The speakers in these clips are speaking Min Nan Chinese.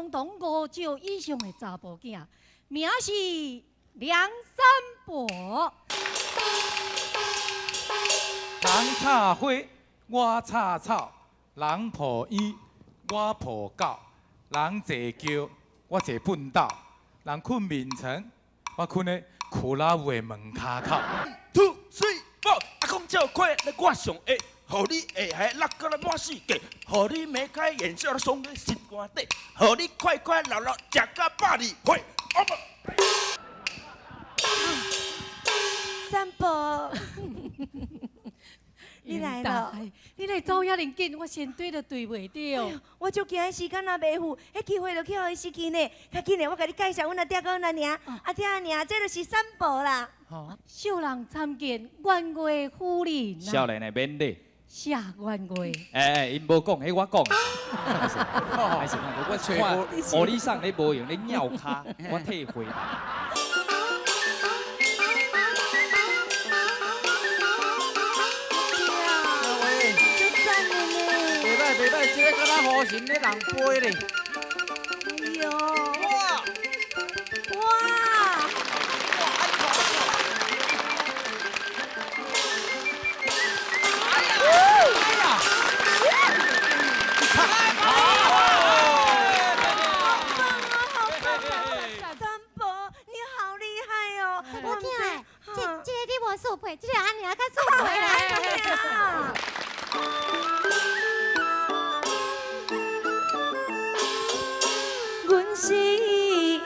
东堂五少以上的查埔囝，名是梁山伯。人插花，我插草；人抱婴，我抱狗；人坐轿，我坐畚斗；人睏眠床，我睏咧苦拉的门跤口。 Two three four，阿公叫快，我上下，予你会害落到来满世界，予你眉开眼笑爽在心肝底，予你快快乐乐食到102岁。三伯，你来了，你来走遐尔紧，我先对都对袂著。我就惊时间若袂赴，彼机会就去予伊失去呢。较紧的，我共你介绍阮阿爹佮阮阿娘，阿爹阿娘，这就是三伯啦。小人参见阮岳夫人。少年的免礼。谢阮岳。欸欸，𪜶无讲，彼我讲。歹势，我看乌里送咧无闲咧尿跤，我替回答。袂歹，这个敢若雨神咧人飞咧。哎呦！哇！哇！哎呀！好棒哦，好棒哦！三伯，你好厉害哦！我囝，这个你无输配，这个阿娘较输配啦。阮是英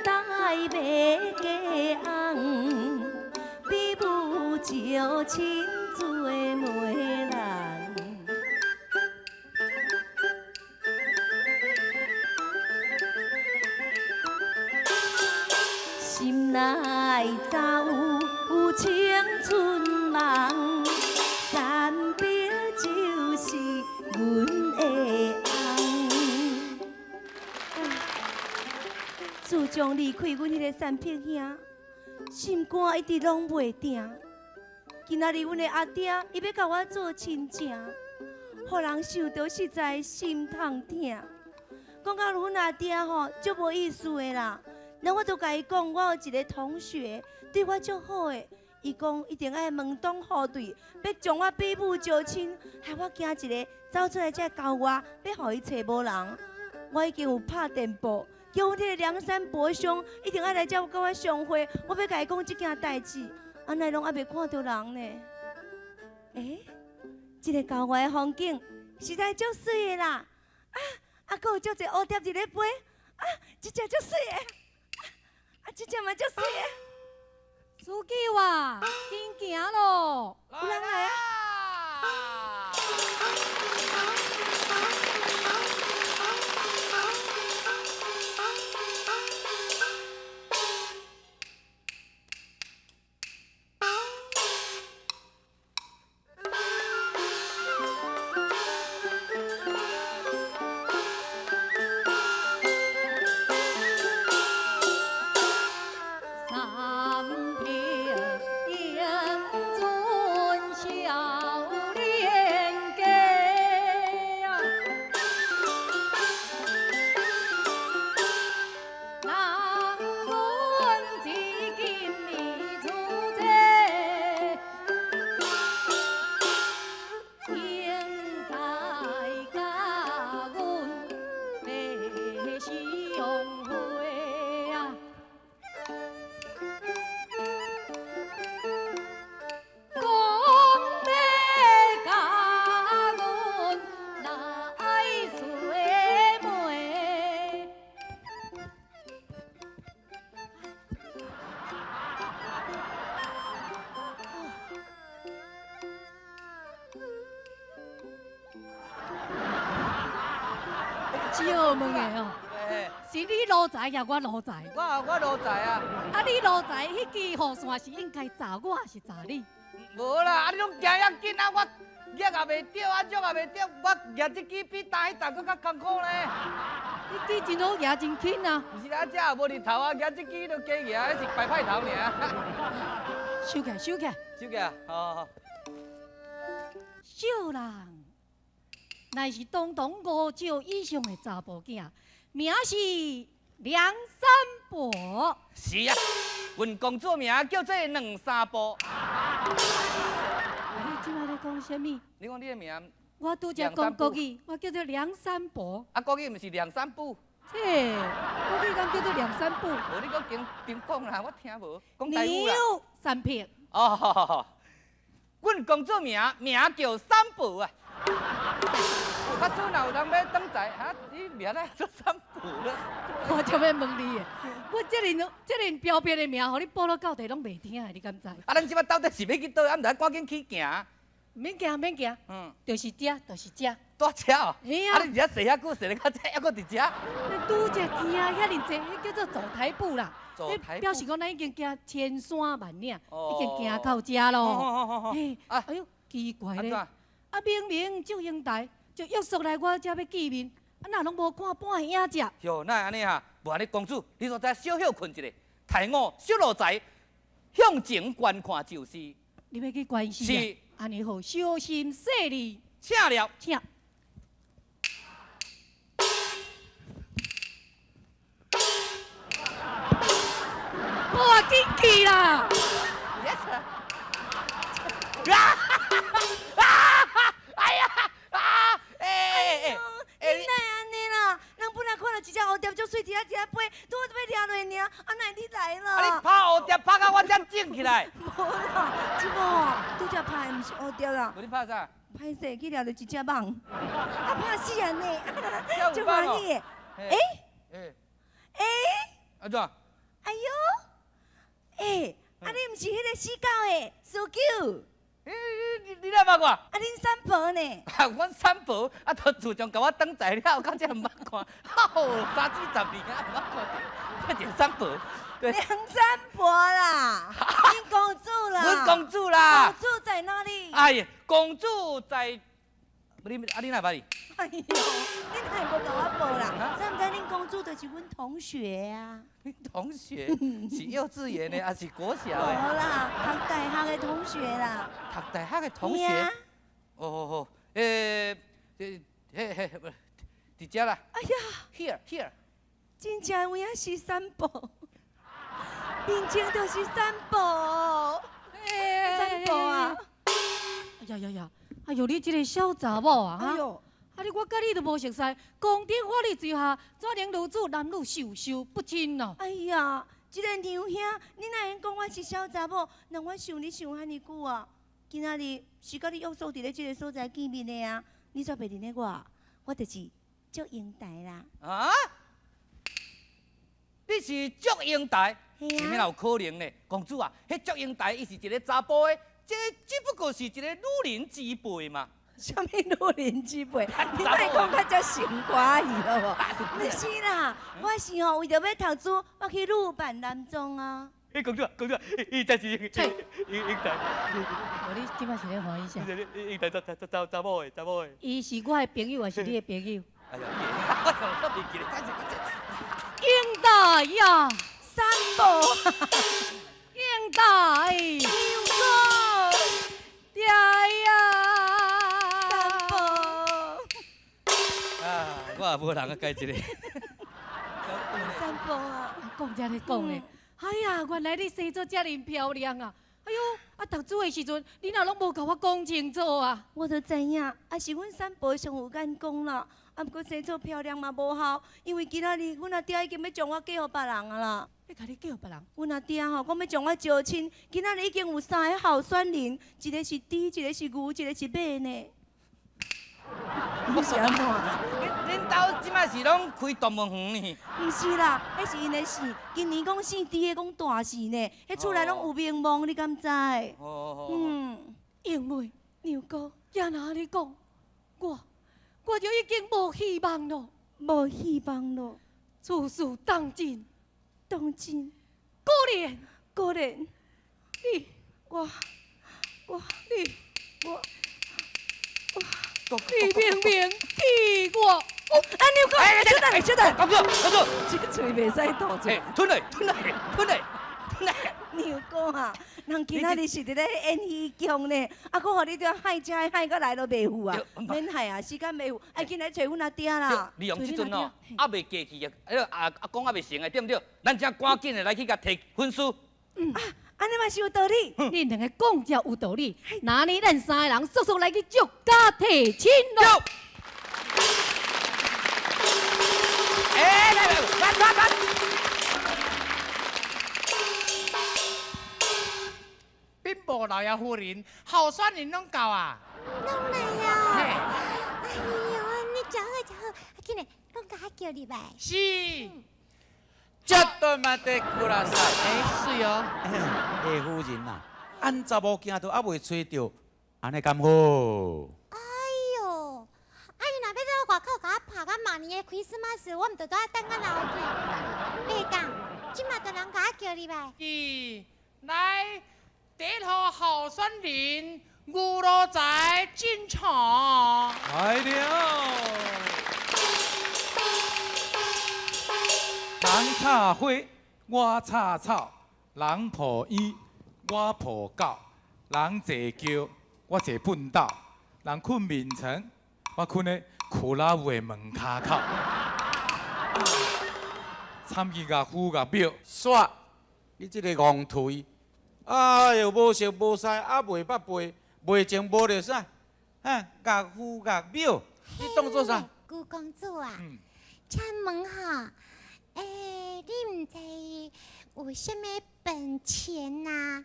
台马家翁，比武招亲做媒人。心内早有青春梦，三伯就是阮的翁。自从离开阮彼个三伯兄，心肝一直拢袂定。今仔日阮的阿爹，伊欲共我做亲情，予人想著实在心痛疼。讲到阮阿爹吼，足无意思的啦。那我就共伊讲，我有一个同学对我足好的，伊讲一定爱门当户对，欲将我比武招亲，害我惊一个走出来这郊外，欲予伊揣无人。我已经有拍电报。叫阮彼个梁山伯兄一定爱来遮佮我相会，我欲共伊讲这件代志，啊哪拢犹未看著人呢？欸，这个郊外的风景实在足媠的啦！啊啊，阁有足济乌蝶伫咧飞，啊，这只足媠的，啊，这只嘛足媠的。司机啊，紧行咯！有人来啊！笑问的哦，是你奴才抑我奴才？我奴才啊！啊，你奴才彼支雨伞是应该砸我，还是砸你？无啦，啊你拢行遐紧啊，我举也袂著，按怎也袂著，我举这支比担彼担阁较艰苦呢。你支真好举，真轻啊！毋是啦，这也无日头啊，举这支就加举，彼是摆歹头尔。收起来，收起来，收起来，好好好。小人，乃是堂堂五少以上的查埔囝，名是梁山伯。是啊，阮公主名叫做两三步。啊，你这摆咧讲啥物？你讲你的名？我拄才讲国语，我叫做梁山伯。啊，国语毋是梁山伯。切，国语敢叫做梁山伯？无你阁紧紧讲啦，我听无。讲台语啦。牛三撇。哦，阮公主名名叫三伯啊。假使若有人欲转载，哈，你名来做三伯了？我就欲问你的，我这尔这尔标别的名，予你报到到底拢袂听的，你敢知？啊，咱这摆到底是欲去佗，啊，毋知赶紧去行。免行免行，就是遮，就是遮。蹛遮哦。嘿啊。啊，你伫遐踅遐久，踅咧较早，犹阁伫遮。你拄才行遐尔济，彼叫做走台步啦。走台步。表示讲咱已经行千山万岭，已经行到遮咯。嘿，哎哟，奇怪咧，啊明明祝英台就约束来我遮欲见面，啊哪拢无看半个影子？哟，哪会按呢哈？无按呢，公主，你煞再小歇睏一下，待我小奴才向前观看就是。你欲去观视啊？是。按呢好，小心细腻。请了。请。我紧去啦！哎呀！啊！哎哎哎！你哪会按呢啦？人本来看著一只蝴蝶足媠，伫遐伫遐飞，拄好欲掠落尔，啊哪会你来啦？啊你拍蝴蝶拍到我遮肿起来。无啦，这某拄才拍的毋是蝴蝶啦。无你拍啥？歹势去掠著一只蠓，啊拍死人呢，足欢喜的。哎哎，按怎？哎哟，欸，啊你毋是彼个死狗的苏九？你哪捌我？啊，恁三婆呢？啊，阮三婆啊，就自从共我转载了，到这毋捌看，吼，三四十年啊，毋捌看著，这一个三婆。梁山伯啦，恁公主啦。阮公主啦。公主在哪里？哎呀，公主在。你啊，你哪捌伊？哎哟，你哪会无共我报啦？知毋知恁公主就是阮同学啊？恁同学是幼稚园的，还是国小的？无啦，读大学的同学啦。读大学的同学？哦哦哦，这嘿嘿，不，伫遮啦。哎呀，here here，真正有影是三宝，面前就是三宝，三宝啊！哎呀呀呀！哎哟，你这个小查某啊，哈！啊，你我佮你都无熟似，光天化日之下，怎能如此男女授受不亲哦？哎呀，这个娘兄，你哪会讲我是小查某？让我想你想遐尔久啊！今仔日是佮你约束伫咧这个所在见面的啊！你煞袂认得我？我就是祝英台啦。啊？你是祝英台？啥物哪有可能呢？公主啊，彼祝英台伊是一个查埔的。这只不过是一个女人之辈嘛。啥物女人之辈？你莫讲较遮神歌戏好无？毋是啦，我是吼为著欲读书，我去女扮男装啊。欸，公主，公主，伊才是英英台。无你这摆是咧欢喜啥？英台查查查查某的，查某的。伊是我的朋友，还是你的朋友？哎呀，我袂记咧，英台呀，三宝。英台。娘哥。爹呀！三宝。啊，我也无人啊，改这个。三宝啊，讲才咧讲咧，哎呀，原来你生做遮尔漂亮啊！哎哟，啊读书的时阵，你哪拢无共我讲清楚啊？我就知影，啊是阮三婆上有眼光啦。啊，毋过生做漂亮嘛无效，因为今仔日阮阿爹已经欲将我嫁予别人啊啦。欲共你嫁予别人？阮阿爹吼讲欲将我招亲，今仔日已经有三个候选人，一个是猪，一个是牛，一个是马呢。你是按怎？恁兜这摆是拢开动物园呢？毋是啦，彼是𪜶的姓。今年讲姓猪的讲大事呢，彼厝内拢有名望，你敢知？哦。嗯，英妹，娘哥，也若按呢讲，我就已经无希望咯，无希望咯。此事当真，当真。果然，果然。你，我，我，你，我，我，你明明气我。啊，娘哥，小等，小等，公主，公主，这个喙袂使吐出来。吞落，吞落，吞落，娘哥啊，人今仔日是伫咧演戏宫呢，啊，阁予你著害遮害到来都袂赴啊，免害啊，时间袂赴，爱紧来揣阮阿爹啦。利用这阵哦，犹未过去啊，彼个阿阿公犹未成的，对毋对？咱遮赶紧的来去共提婚书。啊，按呢嘛是有道理。恁两个讲才有道理。那呢，咱三个人速速来去祝家提亲咯。哎，来来来，来来。禀报老爷夫人，候选人拢到啊！拢来啊！哎呦，你真好真好，紧来，拢共我叫入来。是。ちょっと待ってください。哎，是哦。哎，夫人啊，按查某囝都犹未揣著，按呢敢好？哎哟，啊伊若欲到外口共我拍到明年的开斯马斯，我毋就都爱等到老去。袂讲，这马就人共我叫入来。是，来。第一号候选人吴罗财进场。来了。人插花，我插草；人抱婴，我抱狗；人坐轿，我坐畚斗；人睏眠床，我睏咧苦拉有的门跤口。参见岳父岳母。煞，你这个戆腿！哎哟，无熟无似，犹袂捌背，袂情无着啥？哈，岳父岳母，你当做啥？姑公主啊，请问哈，欸，你毋知有啥物本钱啊、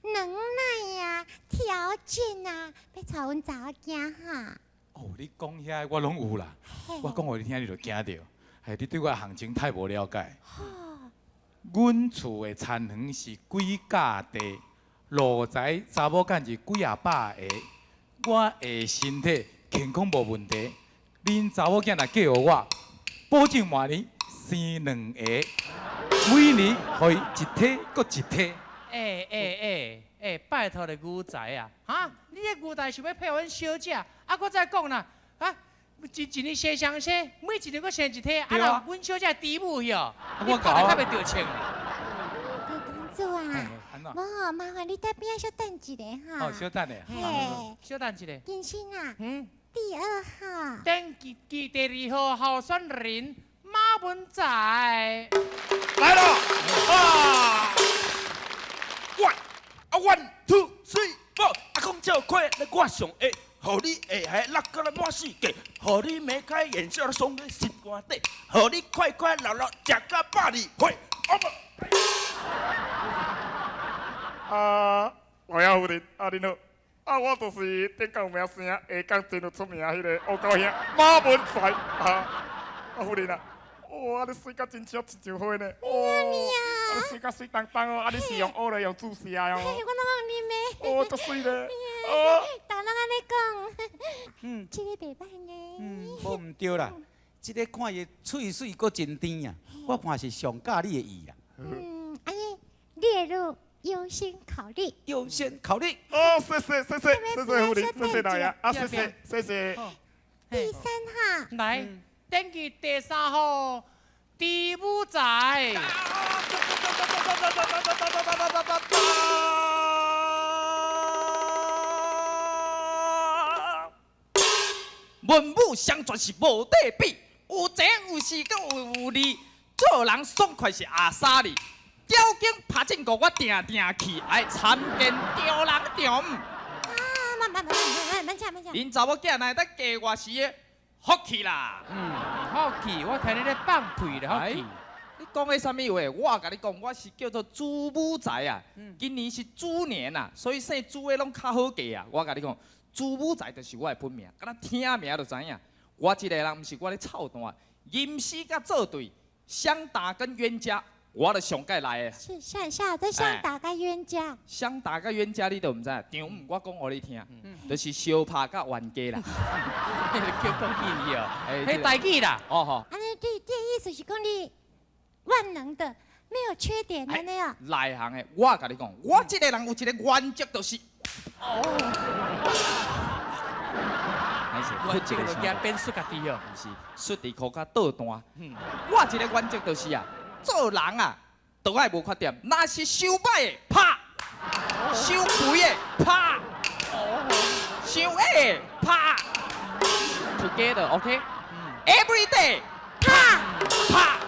能耐啊、条件啊，欲娶阮查某囝哈？哦，你讲遐我拢有啦，我讲予你听，你就惊著。嘿，你对我行情太无了解。阮厝的田园是几甲地，路财查某囝是几仔百个，我的身体健康无问题。恁查某囝若嫁予我，保证明年生两个，每年予伊一体阁一体。欸，拜托咧，牛仔啊，哈，你这牛仔想欲配阮小姐，啊，阁再讲啦，啊，一年生双生，每一年阁生一体，啊，若阮小姐猪母去哦，你讲得较袂著称。吴公主啊，无麻烦你伫边仔小等一下哈。哦，小等下。嘿，小等一下。金星啊，第二号。登记记第二号候选人马文才。来了，啊，one， two, three, four，阿公叫快，我上会。予你会害落到来满世界，予你眉开眼笑，爽在心肝底，予你快快乐乐食到百二岁。啊，老爷夫人，啊恁好，啊我就是顶港有名声，下港真有出名彼个乌狗兄马文才啊，啊夫人啊，哇，你媠甲真像一束花呢，哦，啊你媠甲媠当当哦，啊你是用乌来用注射的哦，我拢用啉的，哦，足媠咧，哦，逐人按呢讲，这个袂歹呢，无毋对啦，这个看伊喙媠阁真甜啊，我看是上佮你的意啦。按呢列入优先考虑。优先考虑。哦，谢谢谢谢谢谢夫人，谢谢老爷，啊谢谢谢谢。第三号。来，登记第三号，猪母仔。文武双全是无得比，有钱有势阁有力，做人爽快是阿莎莉。交警拍进国，我定定去，爱参见张人长。啊，慢慢慢慢慢慢慢。恁查某囝若会当嫁我时的福气啦。福气，我听你咧放屁咧，福气。你讲的啥物话？我共你讲，我是叫做朱武财啊。今年是猪年啊，所以姓朱的拢较好嫁啊。我共你讲，朱武财就是我的本名，敢若听名就知影。我这个人毋是我咧操蛋，吟诗佮做对，相打跟冤家。我就上盖来的。是上下这相打佮冤家。相打佮冤家你都毋知，张五我讲予你听，就是相拍佮冤家啦。叫国语哦，彼台语啦。哦吼。按呢，你的意思是讲你万能的，没有缺点的那样。内行的，我共你讲，我这个人有一个原则，就是。哦。我这个就惊变输家己哦。毋是，输伫箍较倒弹。我一个原则就是啊。做人啊，都愛無缺點。若是傷歹的，拍；傷肥的，拍；傷矮的，拍。Together, OK? Every day，拍拍。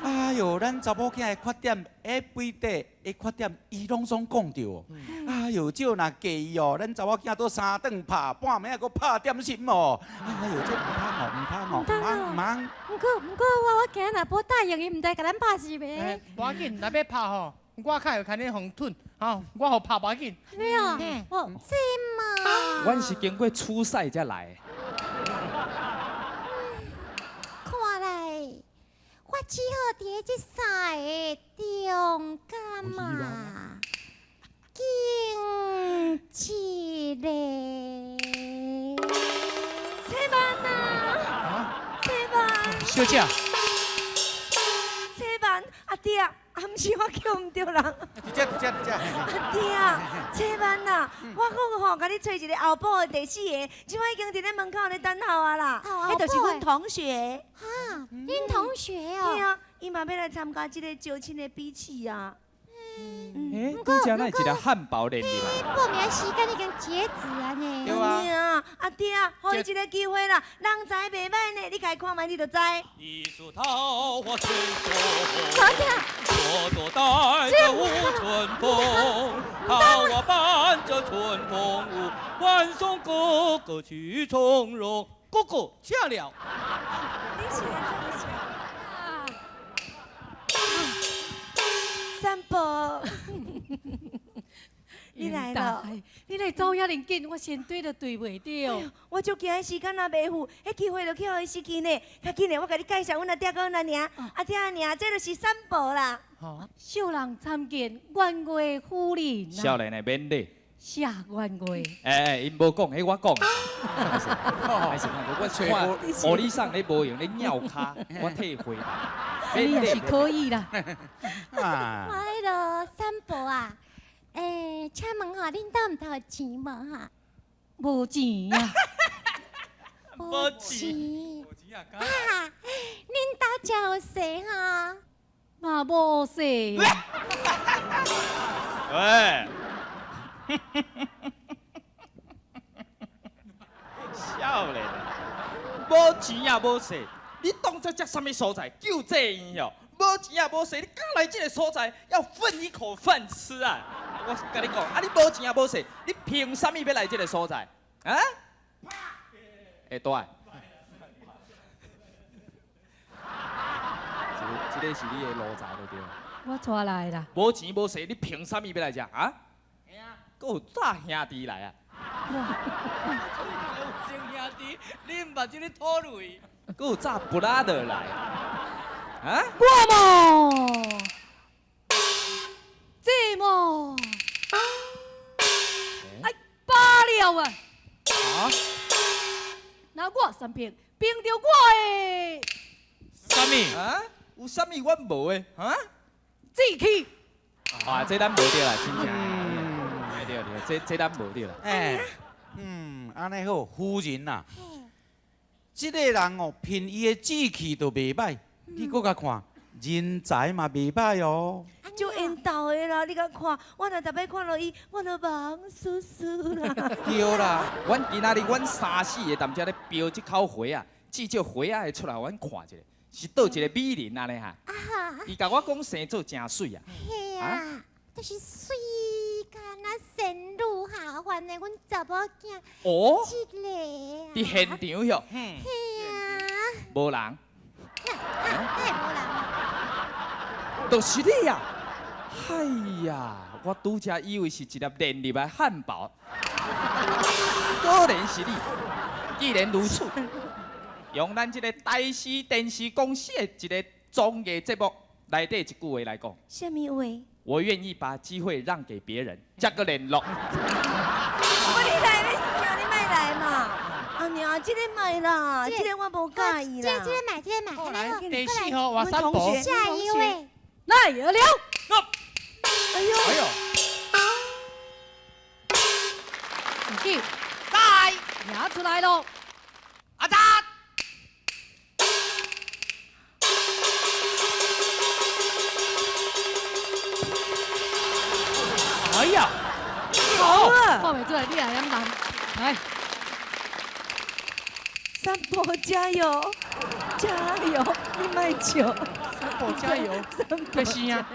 哎呦，咱查某囝的缺點，every day 的缺點，伊攏總講著哦。哎呦，這若介意哦，咱查某囝都三頓拍，半暝還閣拍點心哦。哎呦，這毋通哦，毋通哦，毋通毋通。毋過我驚若無答應伊，毋知共咱拍是袂？無要緊，若欲拍吼，我較會牽你予吞，吼，我予拍無要緊。你哦，哦，這嘛。阮是經過初賽才來的。看來，我只好佇這三个中間嘛，揀一个。千萬啊！千萬。小姐。千萬，阿爹，啊，毋是我叫毋著人。佇遮佇遮佇遮。阿爹，千萬啊！我講吼，共你揣一个後補的第四个，這擺已經佇咧門口咧等候啊啦。彼就是阮同學。哈，恁同學哦。對啊，伊嘛欲來參加這个招親的比試啊。欸，拄才那一个漢堡練入來。報名時間已經截止啊呢。對啊，阿爹，予伊一个機會啦，人才袂歹呢，你共伊看覓你就知。一束桃花春風，朵朵帶著舞春風，桃花伴著春風舞，歡送哥哥去從容。哥哥，請了。你是咧創啥？三寶，你來了，你來走遐爾緊，我先對都對袂著。我足驚時間若袂赴，彼機會就去予伊失去呢。較緊的，我共你介紹阮阿爹佮阮阿娘，阿爹阿娘，這就是三寶啦。小人參見阮月夫人。少年的免禮。謝阮月。欸，𪜶無講，彼我講。歹勢，我看護理送咧無閒咧尿跤，我替回答。你也是可以啦。我彼个三寶啊，欸，請問吼，恁兜毋知有錢無哈？無錢啊。無錢。啊，恁兜真有勢哈？嘛無勢。喂。少年，無錢也無勢，你當作這啥物所在？救濟院哦，無錢也無勢，你敢來這个所在要分一口飯吃啊？我共你講，啊你無錢也無勢，你憑啥物欲來這个所在？啊？欸，大，這個是你的奴才就對。我帶來啦。無錢無勢，你憑啥物欲來這啊？閣有早兄弟來啊！有親兄弟，你毋捌這个土雷？閣有早 brother 來啊？我嘛，這嘛，哎，罷了啊！啊？那我三平憑著我的啥物啊？有啥物阮無的啊？志氣。啊，這咱無著啦，真正。對對，這咱無著啦。欸，按呢好，夫人啊，這个人哦，憑伊的志氣就袂歹，你閣共看，人才嘛袂歹哦。足緣投的啦，你共看，我若逐擺看著伊，我都目濕濕啦。對啦，阮今仔日阮三四个踮遮咧標這口花仔，至少花仔會出來，阮看一下，是佗一个美人按呢哈？伊共我講生做誠媠啊。嘿啊，就是媠敢若仙女下凡的，阮查某囝。哦。這个。佇現場喲。嘿啊。無人。哪會無人？就是你啊！哎呀，我拄才以為是一粒連入來漢堡，果然是你。既然如此，用咱這个台視電視公司的一个綜藝節目內底一句話來講。啥物話？我願意把機會讓給別人，才閣聯絡。我你來欲死啊！你莫來嘛！阿娘，這個莫啦，這個我無佮意啦。這個莫，這個莫。來，第四號活三寶。下一位。來了。哎呦！哎呦！去，來，拿出來咯。阿扎。哎呀，好啊！看袂出來，你也遐慢，來。三寶加油，加油！你莫笑。三寶加油，開始啊！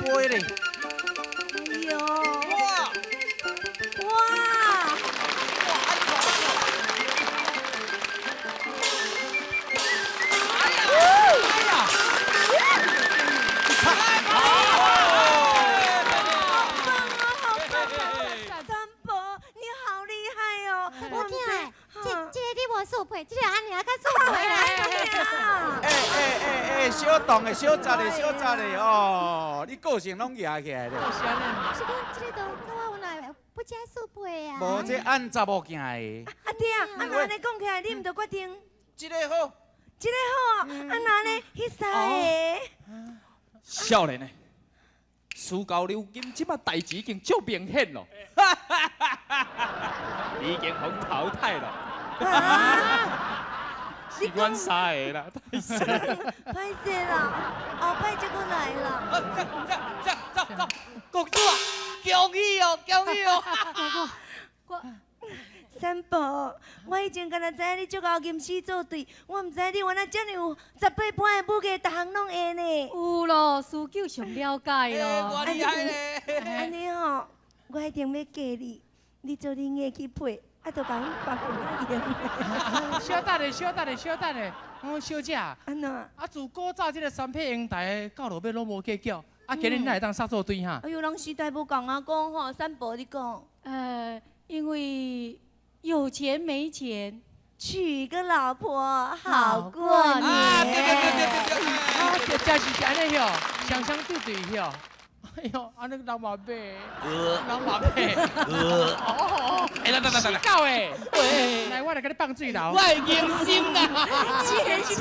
飛咧！哎呦！哇！哇！哎呀！好棒哦！好棒哦！三寶，你好厲害哦！查某囝，這個你無輸配，這個阿娘較輸配啦。哎，小動的，小雜的，小雜的哦！你個性攏舉起來咧。是講這個都跟我原來不加速配啊。無，這按查某囝的。阿爹啊，啊那按呢講起來，你毋就決定？這個好。這個好啊，啊那呢？彼三個。少年的，事到如今，這擺代誌已經足明顯咯，已經予淘汰了。是阮三个啦，歹勢。歹勢啦，後擺才閣來啦。走走走，公主啊，恭喜哦，恭喜哦！我三寶，我以前敢若知影你足𠢕吟詩作對，我毋知你原來遮爾有18般的武藝，逐項攏會呢。有咯，師舅上了解咯。按呢吼，我一定欲嫁你，你做恁的去配。啊，就共阮別個用。小等下，小等下，小等下，我小姐。按怎？啊，自古早這個三撇英台到落尾攏無計較，啊，今日哪會當煞做對哈？哎喲，人時代無仝啊，講吼，三寶你講。因為有錢沒錢，娶個老婆好過年。啊，對對對對對對，啊，真是按呢喲，雙雙對對喲。哎呦，按呢人嘛買，人嘛買，哦，哎，來來來來，夠哎，來，我來給你放水流。我會迎新啦，謝謝。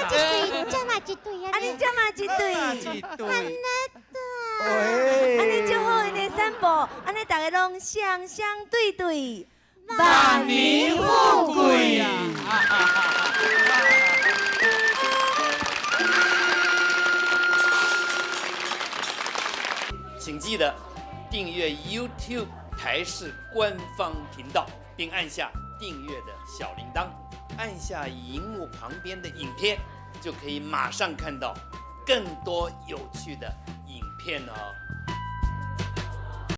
這對，這嘛一對啊，啊，你這嘛一對，一對。按呢就好呢，三寶，按呢大家攏雙雙對對，萬年富貴啊！請記得訂閱 YouTube 台視官方頻道，並按下訂閱的小鈴鐺，按下螢幕旁邊的影片，就可以馬上看到更多有趣的影片哦。